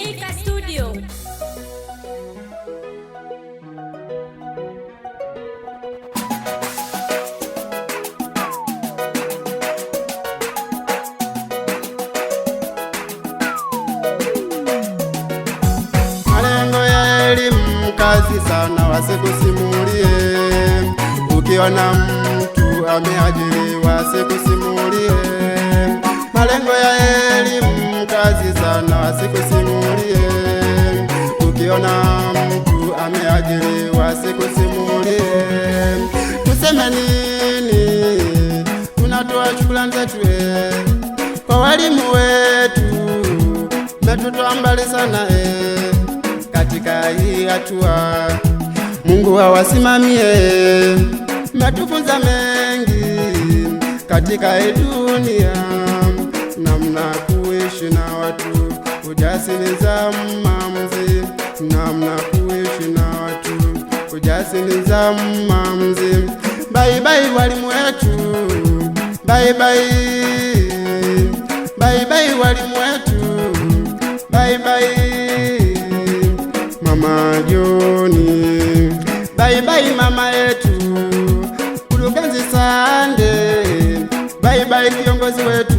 Mika Studio. Malengo ya elimu kazi sana, wasikusimulie. Ukiona mtu ameajiriwa, wasikusimulie. Malengo ya elimu kazi sana, wasikusimulie. Ukiona mtu ameajiriwa, wasikusimulie. Tuseme nini? Tunatoa shukrani zetu kwa walimu wetu, mmetutoa mbali sana katika hii hatua. Mungu awasimamie, mmetufunza mengi katika hii dunia, namna kuishi na watu, ujasiri za maamuzi, namna kuishi na watu, ujasiri za maamuzi. Bye bye walimu wetu, bye bye, bye bye walimu wetu, bye bye Mama Joni, bye bye mama yetu, Mkurugenzi Sande, bye bye kiongozi wetu,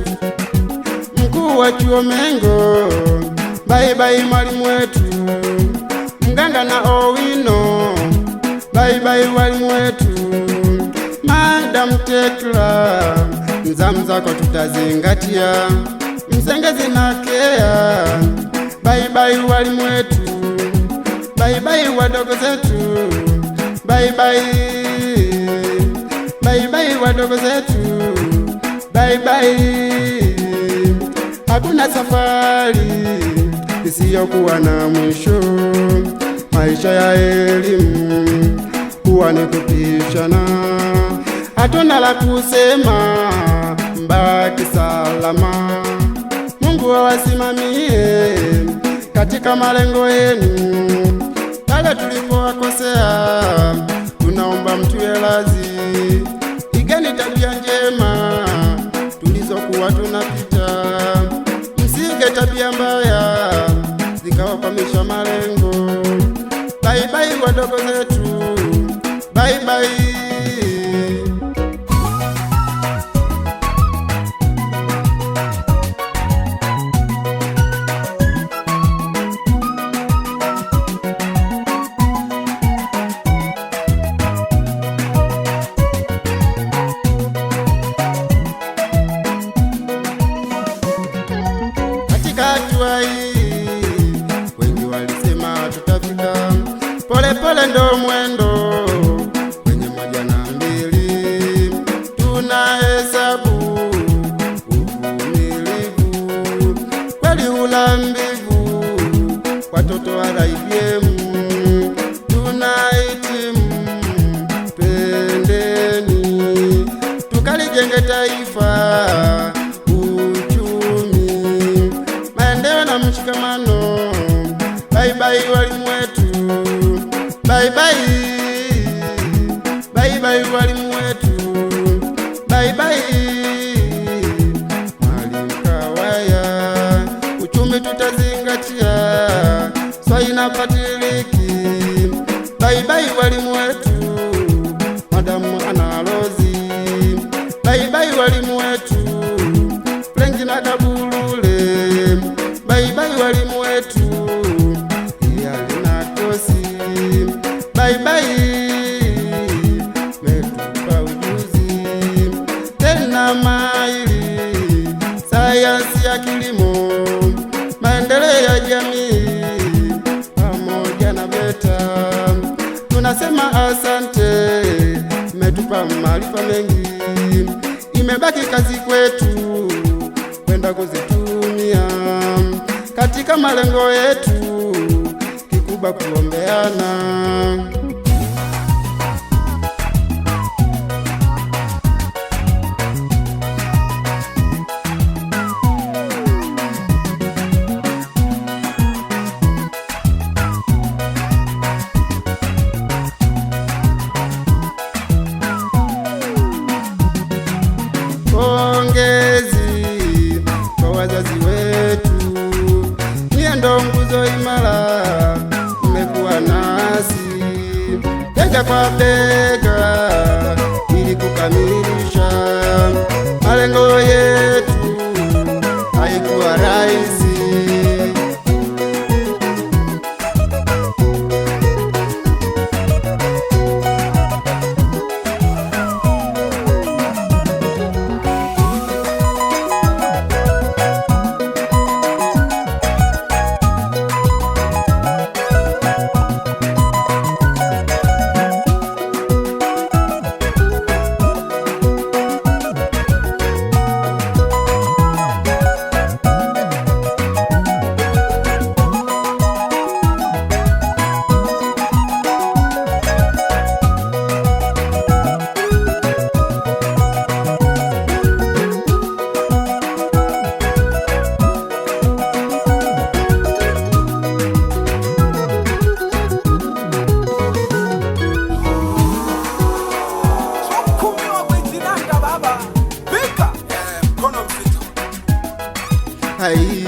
mkuu wa chuo Mengo, bye bye mwalimu wetu, Mganga na Owino, bye bye walimu wetu, Madam Tekla, nzamu zako tutazingatia, Msengezi na Kea, bye bye walimu wetu, bye bye wadogo zetu, bye bye, bye bye wadogo zetu, bye bye. Hakuna safari isiyokuwa na mwisho. Maisha ya elimu huwa ni kupishana, hatuna la kusema, mbaki salama. Mungu awasimamie katika malengo yenu. Pale tulipowakosea, tunaomba mtuwe radhi. Igeni tabia njema tulizokuwa tunapita, msige tabia mbaya zikawakwamisha malengo. Bye bye wadogo zetu, bye bye. Katika hatua hii wengi walisema tutafika, pole pole ndo mwendo, kwenye moja na mbili tunahesabu uvumilivu, kweli hula mbivu, watoto wa IBM tunahitimu, twendeni tukalijenge taifa, uchumi, maendeleo na mshikamano. Bye bye walimu wetu, bye bye, bye bye walimu wetu, bye bye. Mwalimu Kawaya, uchumi tutazingatia, Swaina Patiliki, bye bye walimu wetu, Madamu Analozi, bye bye walimu wetu, Frenki na Kabulule, bye bye walimu wetu, Iyali Kosi, bye bye, metupa ujuzi tena maili, sayansi ya kilimo, maendeleo ya jamii pamoja na VETA. Tunasema asante, mmetupa maarifa mengi, imebaki kazi kwetu kwenda kuzitumia katika malengo yetu, kikubwa kuombeana. Pongezi kwa wazazi wetu, nyie ndo nguzo Nguzo imara, mmekuwa nasi bega kwa bega ili kukamilisha malengo yetu, haikuwa rahisi. Kumiwa kwezinanda baba. Pika. Mkono mzito. Ai,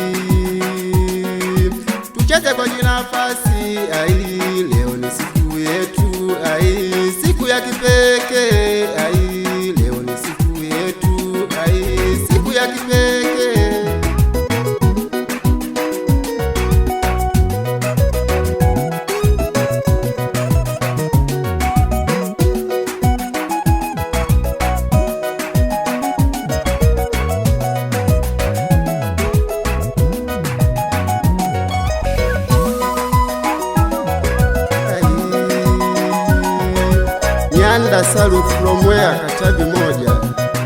tucheze kwa jinafasi. Ai, leo ni siku yetu. Ai, siku ya kipekee. Ai, leo ni siku yetu. Ai, siku ya kipekee. Ai, Nyanda Salu from where Katavi moja.